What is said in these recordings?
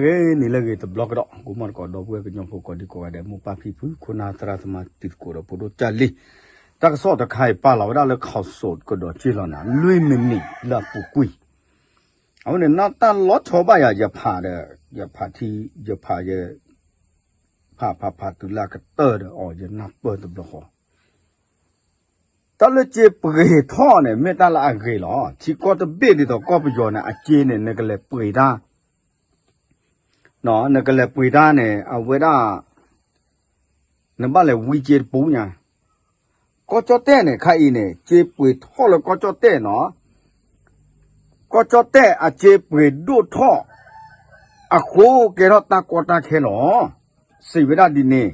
ဂ့ၤ နံၤလၢဂ့ၤတဘျီကဒီး ကိးမီၢ်တကိး ဒီပုၢ်ဝဲၢ်ကညီဖိကိးဒံကိးဂၤဒဲး မိၢ်ပၢ်ဖံဖု ခိၣ်နၢ်သရၣ်သမါ တံၤသကိးဒီးဖိဒိၣ်ကၢ်လံၤ တၢ်ကစီၣ်တခါအံၤ ပာ်လီၤဝဲဒၣ်လၢ ข่าวสดကဒီးက့ၢ်လီၤနၤ လွံၢ်မံးနံးလၢအပူၤကွံာ် အဝဲန့ၣ် နီၢ်တၢ်လီၤဆီဘၣ်ယၤ ယဖးဒီး ယဖးထံ ယဖးယ ဖးဖးဖးတုၤလၢအကတၢၢ်ဒီး အီၤ ယနၢ်ပၢၢ်တဘျီဃီ တၢ်လၢစ့ပှ့ၤထီၣ်န့ၣ် မ့ၢ်တၢ်လၢအဂ့ၤလီၤ. ထံကီၢ်တဘ့ၣ်ဒ်သိးကီၢ်ပယီၤန့ၣ် အစ့န့ၣ် နကလဲၤပှ့ၤတၢ် နကလဲၤပှ့ၤတၢ်န့ၣ် အဝဲဒၣ် နဘၣ်လဲၤဝံစ့တပူၤညါ ကီၢ်ကၠီၣ်တဲၣ်န့ၣ် ခါအံၤန့ၣ် စ့ပှ့ၤထီၣ်လၢကီၢ်ကၠီၣ်တဲၣ်နီၤ ကီၢ်ကၠီၣ်တဲၣ်အစ့ပှ့ၤဒိၣ်ထီၣ် အဃိကဲထီၣ်တၢ်ကီတၢ်ခဲလီၤ. စံးဝဲဒၣ်ဒ်န့ၣ်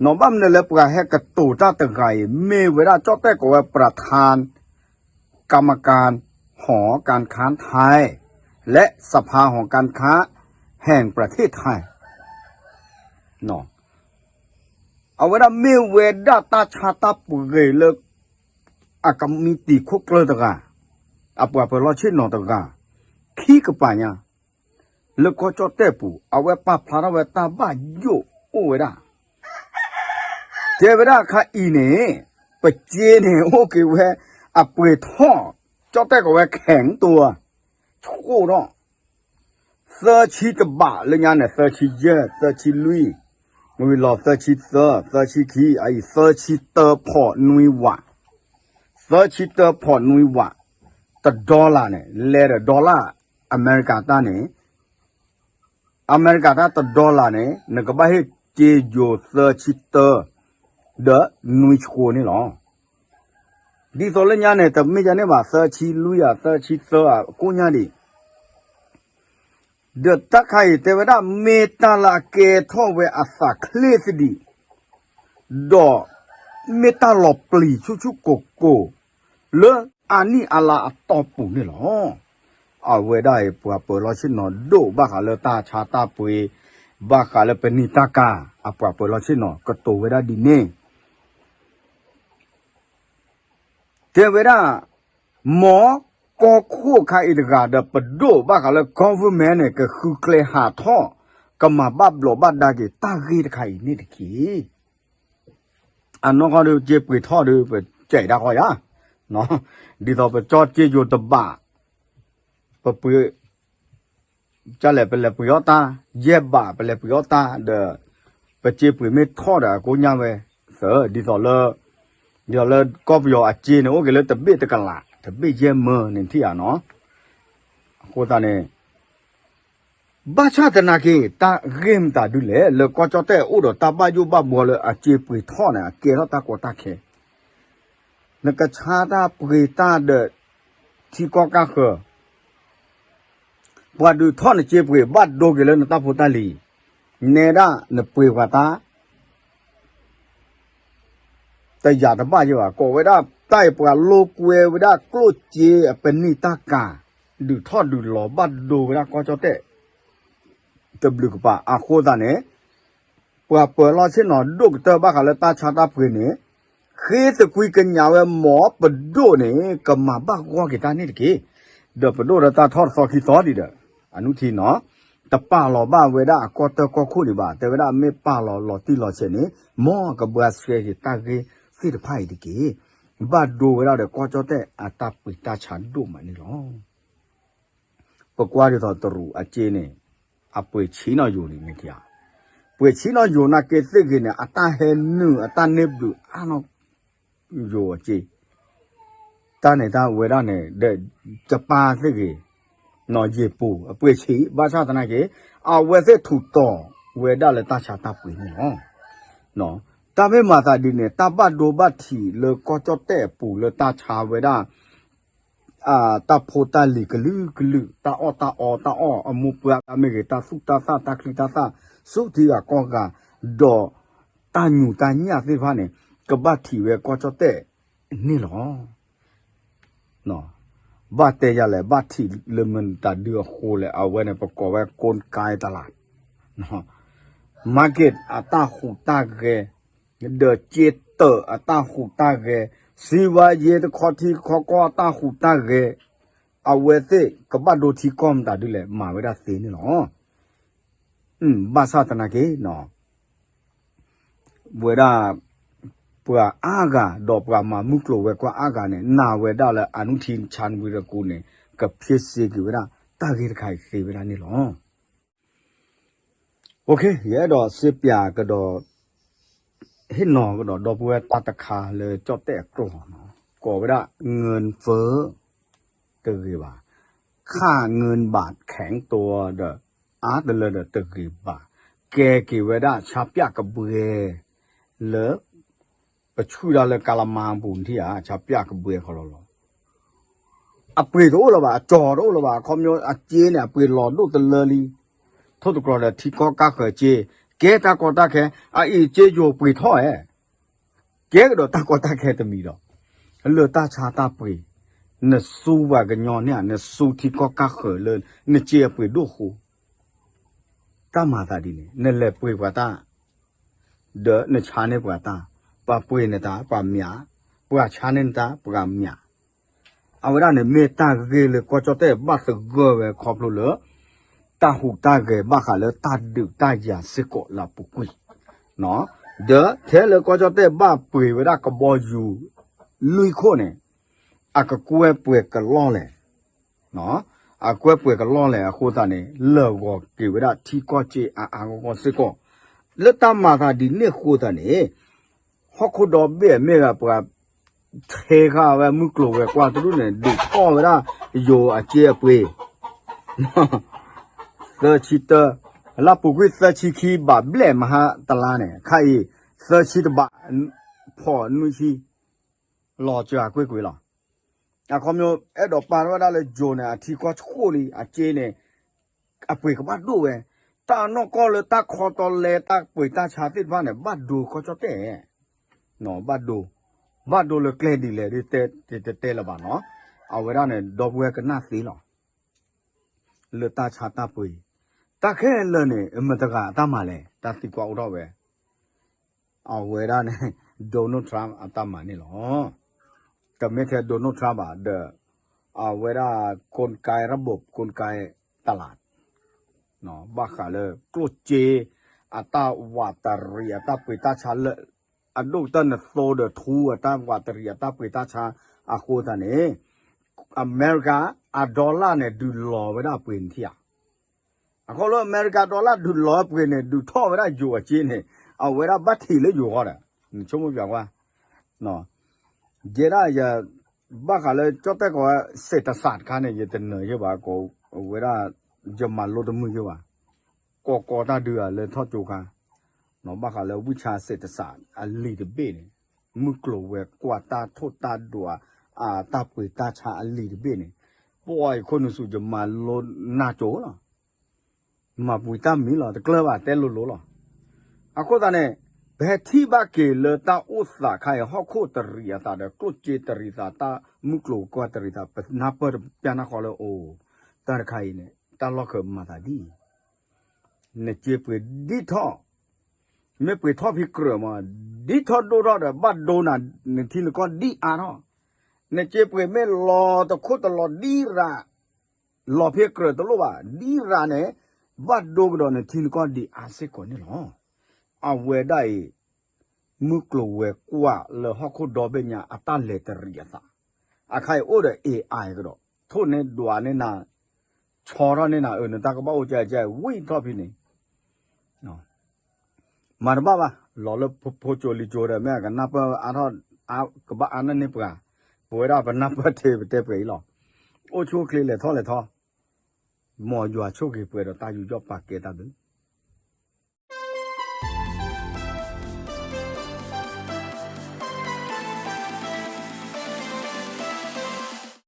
နီၤဘၣ်မနုၤလၢပှၤဟဲကတိၤတၢ်တဂၤအံၤ မ့ၢ်ဝဲဒၣ်ကၠီၣ်တဲၣ်ကိးဝဲ ประธานกรรมการหอการค้าไทย และสภาหอการค้าแห่งประเทศไทย အဝဲဒၣ်မ့ၢ်ဝဲဒၣ်တၢ်ဆါတၢ်ပှ့ၤလၢ အကမံးတံာ်ခိၣ်ကျၢၢ်တဂၤ အပှၤပၢၤလီၢ်ဆ့ၣ်နီၤတဂၤ ခံကပၤညါ လၢကီၢ်ကၠီၣ်တဲၣ်ပူၤ အဝဲပာ်ဖျါထီၣ်ဝဲတၢ်ဘၣ်ယိၣ်အိၣ်ဝဲဒၣ် တဲဝဲဒၣ်ခါအံၤန့ၣ် ပစ့န့ၣ်အိၣ်က့ၤဝဲ အပှ့ၤထီၣ် ကၠီၣ်တဲၣ်ကိးဝဲ แข็งตัว ဆိၣ်ထီၣ် သၢဆံတဘးလၢညါန့ၣ် သၢဆံယဲၢ် သၢဆံလွံၢ် ဝံၤလီၤသၢဆံသၢ သၢဆံခံ အအံၤ သၢဆံတၢ point နွံဝး သၢဆံတၢ point နွံဝး တ dollar န့ၣ် လဲၤဒီး dollar အမဲရကၤတၢ်န့ၣ် အမဲရကၤတၢ်တ dollar န့ၣ် နကဘၣ်ဟ့ၣ်စ့ယိၤသၢဆံတၢ ဒီးနွံဆှိန့ၣ်လီၤ. ဒ်သိးလၢညါန့ၣ် တမ့ၢ်ဒ်န့ၣ်ဘၣ် သၢဆံလွံၢ်ဧါ သၢဆံသၢဧါ ကိးညါဒံး ဒီးတၢ်ခါအံၤတဲဝဲဒၣ် မ့ၢ်တၢ်လၢအကဲထီၣ်ဝဲအသးချ့သဒံး ဒီးမ့ၢ်တၢ်လီၤပျံၤဆူၣ်ဆူၣ်ကိၢ်ကိၢ် လၢအနံၣ်အလါအတီၢ်ပူၤန့ၣ်လီၤ. အဝဲဒၣ်အံၤ ပှၤပၢၤလီၢ်ဆ့ၣ်နီၤဒိၣ်ဘၣ်ဃးလၢတၢ်ဆါတၢ်ပှ့ၤ ဘၣ်ဃးလၢပနံာ်တၢ်ကၤ အပှၤပၢၤလီၢ်ဆ့ၣ်နီၤ ကတိၤဝဲဒၣ်ဒ်န့ၣ် တဲဝဲဒၣ် မ်ကီၢ်ခိၣ်ခါအံၤတဂၤဒီး ပဒိၣ်ဘၣ်ဃးလၢ government န့ၣ် ကဃုကျဲဟးထီၣ် ကမၤဘၣ်ဘျီးဘၣ်ဒါက့ၤတၢ်ဂ့ၢ်တခါအံၤန့ၣ်တက့ၢ်. အနီၢ်ကီၢ်ဒီး စ့ပှ့ၤထီၣ်ဒီး ပစဲးဒၣ်ဃီယါ, ဒ်သိးပကၠီစ့ယိၤတဘး ပပှ့ၤ ကလဲၣ် ပလဲၤပှ့ၤအီၣ်တၢ် ယဲၢ်ဘး ပလဲၤပှ့ၤအီၣ်တၢ်ဒီး ပစ့ပှ့ၤမ့ၢ်ထီၣ်ဒီးအကိညါဝဲ သၢ ဒ်သိးလၢ ဒ်သိးလၢကီၢ်ပယီၤအစ့န့ၣ် အိၣ်က့ၤလၢတဘ့ၣ်တကလး တဘ့ၣ်ယဲၢ်မၢန့ၣ်ထံၣ်ဧါနီၤ, အဃိသတးန့ၣ် ဘၣ်ဆၣ်သနာ်က့ တၢ်ဂ့ၢ်မတၤဒုလဲၣ် လၢကီၢ်ကၠီၣ်တဲၣ်အိၣ်ဒီးတၢ်ဘၣ်ယိၣ်ဘၣ်ဘှီလၢအစ့ပှ့ၤထီၣ်န့ၣ် အကဲထီၣ်တၢ်ကီတၢ်ခဲ နကဆါတၢ်ပှ့ၤတၢ်ဒီး ထံကီၢ်ကၢ်ဃၢၤ ပှၤဒုးထီၣ်နစ့ပှ့ၤ ဘၣ်ဒိက့ၤလၢနတၢ်ဖိတၢ်လံၤ, နဲဒၣ်နပှ့ၤပှၤတၢ် တယာ်တဘၣ်ယဲဘၣ်, ကိးဝဲဒၣ်တၢ်အံၤ ပှၤလိာ်ကွဲဝဲဒၣ်ကျိၣ်စ့အပနံာ်တၢ်ကၤ ဒုးထီၣ်ဒုးလီၤဘၣ်ဒိဝဲဒၣ်ကီၢ်ကၠီၣ်တဲၣ် တဘျုးကပၤ အဃိသတးန့ၣ် ပှၤပၢၤလီၢ်ဆ့ၣ်နီၤဒိၣ်ကတၢၢ်ဘၣ်ဃးလၢတၢ်ဆါတၢ်ပှ့ၤန့ၣ် ဃ့သကွံကညးဝဲ မ်ပဒိၣ်န့ၣ် ကမၤဘၣ်ဂီၢ်က့ၤတၢ်န့ၣ်တက့ၢ်. ဒီးပဒိၣ်ဒီးတၢ်ထီၣ်တသီခံသီဒံးဒီး အနုထံနီၤ တပာ်လီၤဘၣ်ဝဲဒၣ်အကီၢ်တၢ်ကီၢ်ခိၣ်ဒံးဘၣ်, တဲဝဲဒၣ်မ့ၢ်ပာ်လီၤလီၤတံၢ်လီၤဆဲးန့ၣ် မ်ကဘှါဆှဲက့ၤတၢ်ဂ့ၢ်သ့ၣ်တဖၣ်အံၤတက့ၢ်. ဘၣ်ဒိဝဲဒၣ်ဒီးကီၢ်ကၠီၣ်တဲၣ်အတၢ်ပှ့ၤတၢ်ဆါဒိၣ်မးန့ၣ်လီၤ. ပကွၢ်ဒ်သိးတရူးအစ့န့ၣ် အပှ့ၤဆံးနီၣ်ယိၤန့ၣ်မ့ၢ်ဧါ, ပှ့ၤဆံးနီၣ်ယိၤနာ်က့သ့ၣ်ဂ့ၤန့ၣ် အတၢ်ဟဲနုာ်အတၢ်န့ၢ်ဘျုးအါနီၢ်ယိၤအစ့ တၢ်န့ၣ်တၢ်ဝဲဒၣ်န့ၣ် ဒီးယပၢ်သ့ၣ်ဂ့ၤ နီၢ်ယ့ၢ်ပူၤ အပှ့ၤဆံး ဘၣ်ဆၣ်သနာ်က့ အဝဲသ့ၣ်ထူးတီၤဝဲဒၣ်လၢတၢ်ဆါတၢ်ပှ့ၤန့ၣ်လီၤ. တၢ်မ့ၢ်မၤသးဒ်န့ၣ် တၢ်ဘၣ်ဒိဘၣ်ထံးလၢကီၢ်ကၠီၣ်တဲၣ်အပူၤလၢတၢ်ဆါဝဲဒၣ် တၢ်ဖိတၢ်လံၤကလုာ်ကလုာ် တၢ်အီၣ်တၢ်အီ တၢ်အီၣ်အမူပှၤမ့ၢ်ဂ့ၤ တၢ်သူၣ်တၢ်သၣ် တၢ်ချံတၢ်သၣ် ဆူထံဂၤကီၢ်ဂၤ ဒီးတၢ်ညူးတၢ်ညၣ်သ့ၣ်တဖၣ်န့ၣ် ကဘၣ်ထံးဝဲကီၢ်ကၠီၣ်တဲၣ်န့ၣ်လီၤ. ဘၣ်တဲယၤလဲၣ် ဘၣ်ထံးလၢမတၤဒုအဃိလဲၣ် အဝဲန့ၣ် ပကိးဝဲ กลไก ตลาด market အတၢ်ဟူးတၢ်ဂဲၤ ဒီးစ့တၢးအတၢ်ဟူးတၢ်ဂဲၤ စံးဝါယ့တခီထံတခီကီၢ်အတၢ်ဟူးတၢ်ဂဲၤ အဝဲသ့ၣ်ကဘၣ်ဒိထံကီၢ်မတၤဒုလဲၣ် မၤဝဲဒၣ်သ့န့ၣ်လီၤ. ဘၣ်ဆၣ်သနာ်က့ ဝဲဒၣ် ပှၤအါဂၤ ဒီးပှၤမၤမုၢ်ကျိၤဝဲၤကွာ်အါဂၤန့ၣ် နာ်ဝဲဒၣ်လၢအနုထံဆါနဝံရကူန့ၣ် ကဖ့စ့က့ၤဝဲဒၣ် တၢ်ဂ့ၢ်တခါအံၤသ့ဝဲဒၣ်န့ၣ်လီၤ. ယအဲၣ်ဒိးစ့ပၠးကဒီး ဟ့ၣ်နီၤကဒီး ဒီပုၢ်ဝဲၢ်တၢ်တခါလၢကၠီၣ်တဲၣ်အကျိာ်နီၤ ကိးဝဲဒၣ် เงินเฟ้อ တဂ့ၤဘၣ်, ค่าเงินบาทแข็งตัวဒီး အါတလၢဒီးတဂ့ၤဘၣ်, ကဲက့ၤဝဲဒၣ်ဆါပၠၣ်ကဘှဲ လၢ ပဆူၣ်ဒၣ်လၢကါလမါပူၤနထံၣ်ဧါ ဆါပၠၣ်ကဘှဲခီလီၤလီၤ အပှ့ၤတအိၣ်လၢၤဘၣ် အကၠီၤတအိၣ်လၢၤဘၣ် အခီပညီအစ့န့ၣ် အပှ့ၤလီၤဒိၣ်တလၢလံ, ထိၣ်သတြီၤဒီးထံကီၢ်ကါဃၢၤစ့, ကဲတၢ်ကီတၢ်ခဲ, အအံၤစ့ယိၤပှ့ၤထီၣ်ဧါ, ကဲကဒီးတၢ်ကီတၢ်ခဲတမံၤဒီး, လၢတၢ်ဆါတၢ်ပှ့ၤ, နစူပှၤကညီန့ၣ်ဧါ နစူထံကီၢ်ကါဃၢၤလၢ နစ့အပှ့ၤဒိၣ်ဃိ တၢ်မၤသးဒ်န့ၣ် နလဲၤပှ့ၤပှၤတၢ် ဒီးနဆါန့ၢ်ပှၤတၢ်, ပှၤပှ့ၤနတၢ် ပှၤမၠး, ပှၤဆါန့ၢ်နတၢ် ပှၤမၠး, အဝဲဒၣ်န့ၣ် မ့ၢ်တၢ်ဂ့ၢ်လၢကီၢ်ကၠီၣ်တဲၣ်ဘၣ်သဂၢၢ်ဝဲခီဖျိလၢ တၢ်ဟူးတၢ်ဂဲၤဘၣ်ဃးလၢတၢ်ဒုးတၢ်ယၤစ့ၢ်ကီးလၢအပူၤကွံာ်, ဒီးထဲလၢကီၢ်ကၠီၣ်တဲၣ်ဘၣ်ပှ့ၤဝဲဒၣ်ကဘီယူၤ လွံၢ်ခိၣ်န့ၣ် အကကွဲပှဲၤကလီၢ်လဲၣ် အကွဲပှဲၤကလီၢ်လဲၣ်အဃိသတးန့ၣ် လၢာ်ဂီၤက့ၤဝဲဒၣ်ထံကီၢ်စ့အါအါဂီၢ်ဂီၢ်စ့ၢ်ကီး, လၢတၢ်မၤသးဒ်န့ၣ်အဃိသတးန့ၣ် ဟီၣ်ခိၣ်ဒီဘ့ၣ်မ့ၢ်ဂ့ၤ ပှၤ ထဲဃာ်ဝဲမုၢ်ကျိၤဝဲၤကွာ်တဒူၣ်န့ၣ် ဒုးထီၣ်ဝဲဒၣ် ယိၤအစ့အပှ့ၤ သၢဆံတၢ, လၢပူၤကွံာ်သၢဆံခံဘးဘျဲၣ်မဟါတလါန့ၣ် ခါအံၤ သၢဆံတဘး ဖီၣ်နွံဆံ လီၤစှၤကွ့ၢ်ကွ့ၢ်လီၤ. အခီပညီ အဲၣ်ဒိးပာ်ထီၣ်ဝဲဒၣ်လၢယိၤန့ၣ် အထံကီၢ်ဆှိၣ်လံ အစ့န့ၣ် အပှ့ၤကဘၣ်ဒိၣ်ဝဲ, တၢ်နီၢ်ကီၢ်လၢတၢ်ခီတီလဲတၢ်ပှ့ၤတၢ်ဆါသ့ၣ်တဖၣ်န့ၣ် ဘၣ်ဒိကီၢ်ကၠီၣ်တဲၣ် ဘၣ်ဒိ, ဘၣ်ဒိလၢကျဲဒ်လဲၣ်ဒ်တဲတတဲလၢၤဘၣ်နီၤ, အဝဲဒၣ်န့ၣ် ဒီပုၢ်ဝဲၢ်ကနၣ်သ့လီၤ. လၢတၢ်ဆါတၢ်ပှ့ၤ, တၢ်ခဲလၢာ်န့ၣ် မတၤတဂၤအတၢ်မၤလဲၣ်, တၢ်သံကွၢ်အိၣ်ထီၣ်ဝဲ, အဝဲဒၣ်န့ၣ် Donald Trump အတၢ်မၤန့ၣ်လီၤ. တမ့ၢ်ထဲ Donald Trump ဘၣ်ဒီး အဝဲဒၣ် กลไกระบบ กลไกตลาด ဘၣ်ဃးလၢကျိၣ်စ့ အတၢ်ဝးတရံး အတၢ်ပှ့ၤတၢ်ဆါလၢ အဒိၣ်ကတၢၢ်နသိဒီးထူ အတၢ်ဝးတရံး အတၢ်ပှ့ၤတၢ်ဆါအဃိသတးန့ၣ် အမဲရကၤ အ dollar န့ၣ် ဒုးလီၤဝဲဒၣ်အပှ့ၤနထံၣ်ဧါ. အဃိလၢအမဲရကၤ dollar ဒုးလီၤအပှ့ၤန့ၣ် ဒုးထီၣ်ဝဲဒၣ်ယိၤအစ့န့ၣ် အဝဲဒၣ်ဘၣ်ထံးလၢယိၤဃီဒီး နဆိကမိၣ်ပျးကွၢ် ယဲဒၣ်ယ ဘၣ်ဃးလၢကၠီၣ်တဲၣ်ကိးဝဲ เศรษฐศาสตร์ တခါန့ၣ် ယတနၢၤယဲၢ်ဘၣ် ကိးဝဲဒၣ် ယမၤလိတမုာ်ယဲၢ်ဘၣ် ကိးကိးတၢ်ဒုးဧါလၢထီၣ်ကၠိခါ ဘၣ်ဃးလၢဝံၢ်ဆါ เศรษฐศาสตร์ အလံာ်တဘ့ၣ်န့ၣ် မုၢ်ကျိၤဝဲၤကွာ်တၢ်ထိၣ်တၢ်ဒွး အတၢ်ပှ့ၤတၢ်ဆါအလံာ်တဘ့ၣ်န့ၣ် ပှၤအံၤခိၣ်နူာ်ဆူၣ်ယမၤလိနၢ်ကၠိလီၤ. မၤပှံၤတၢ်မံၤလီၤ တကျၢၢ်ဘၣ်တဲလိၤလိၤလီၤ. အဃိသတးန့ၣ် ပဟဲထံၣ်ဘၣ်က့ၤလၢတၢ်အိၣ်သးခါအံၤ ဟီၣ်ခိၣ်တရံးအသးဒီး ကျိၣ်စ့တရံးသး တၢ်မုၢ်ကျိၤဝဲၤကွာ်တရံးသး ပနၢ်ပၢၢ်တပျၢ်နၢ်ဃီလၢအိၣ် တၢ်တခါအံၤန့ၣ် တၢ်လီၢ်ခၢးမၤသးဒ်အံၤ နစ့ပှ့ၤဒ်ထီၣ် မ့ၢ်ပှ့ၤထီၣ်ဖံးကြၢးမး ဒ်ထီၣ်ဒိၣ်ထီၣ်ဒီး ဘၣ်ဒိနၤ နထံနကီၢ်ဒ်အါထီၣ်, နစ့ပှ့ၤမ့ၢ်လီၤတခိၣ်တလီၤဒ်ရၤ လီၤဖံးကြၢးတလိၣ်ဘၣ် ဒ်ရၤန့ၣ် ဘၣ်ဒိကဒီးနထံနကီၢ်ဒ်အါစ့ၢ်ကီးန့ၣ်လီၤ. အဝဲဒၣ်အံၤ မုၢ်ကျိၤဝဲၤကွာ်လၢဟီၣ်ခိၣ်ဒီဘ့ၣ်ညါအတၢ်လဲၤတရံးအသး, အခါအံၤအိၣ်ဒီး AI ကဒီး ထိၣ်န့ၢ်ဒွးန့ၢ်နၤ ဆီထီၣ်န့ၢ်နၤ အၢ နတၢ်ကဘၣ်အိၣ်ကဲကဲ ဝံၣ်ထီၣ်ဖဲန့ၣ် မၤတဘၣ်ဘၣ် လီၤလၢဖိကၠိလံၤကၠိဒီး မ့ၢ်အကနၢ်ပၢၢ်အါထီၣ် ကဘၣ်အါန့ၢ်န့ၢ်ပှၤ, ပဝဲဒၣ်ပနၢ်ပၢၢ်ထဲပတဲပှဲၤအံၤလီၤ. အိၣ်ဆူၣ်အိၣ်ချ့လဲၤထီၣ်လဲၤထီ, မ်ယွၤဆိၣ်ဂ့ၤပှဲၤဒီးတၢ်ယူးယီၣ်ပာ်ကဲတၢ်ဘျုး